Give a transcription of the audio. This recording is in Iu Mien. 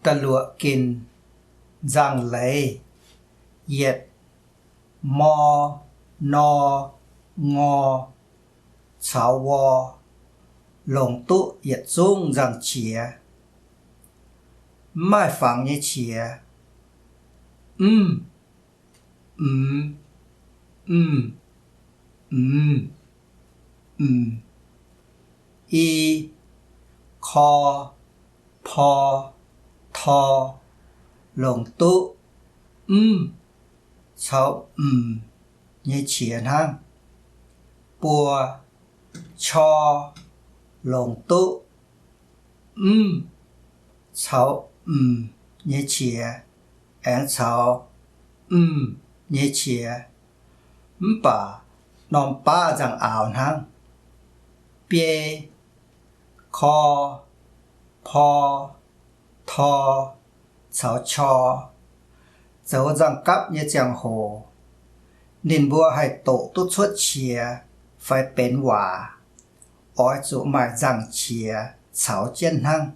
da'luoqc gin, nzangc-leiz, yietc, mor, nor, ngor, caux wor, longc duqv yietc zungv nzangc-qiex. Mv maaih fangx nyei qiex. Mv, mx, mv, mx, mx. I, kor, por, tor, longc duqv mv caux mx nyei qiex hnangv. Buo, qor, longc duqv mv caux mx nyei qiex, aengx caux mx nyei qiex, mv baac norm baav nzangc-aaux hnangv. Biei, kor, por, tor, caux qor. Zoux nzangc-gapv nyei ziangh hoc, ninh mbuo haih doqc duqv cuotv qiex fai benx waac, oix zuqc maaih nzangc-qiex caux jienv hnangv.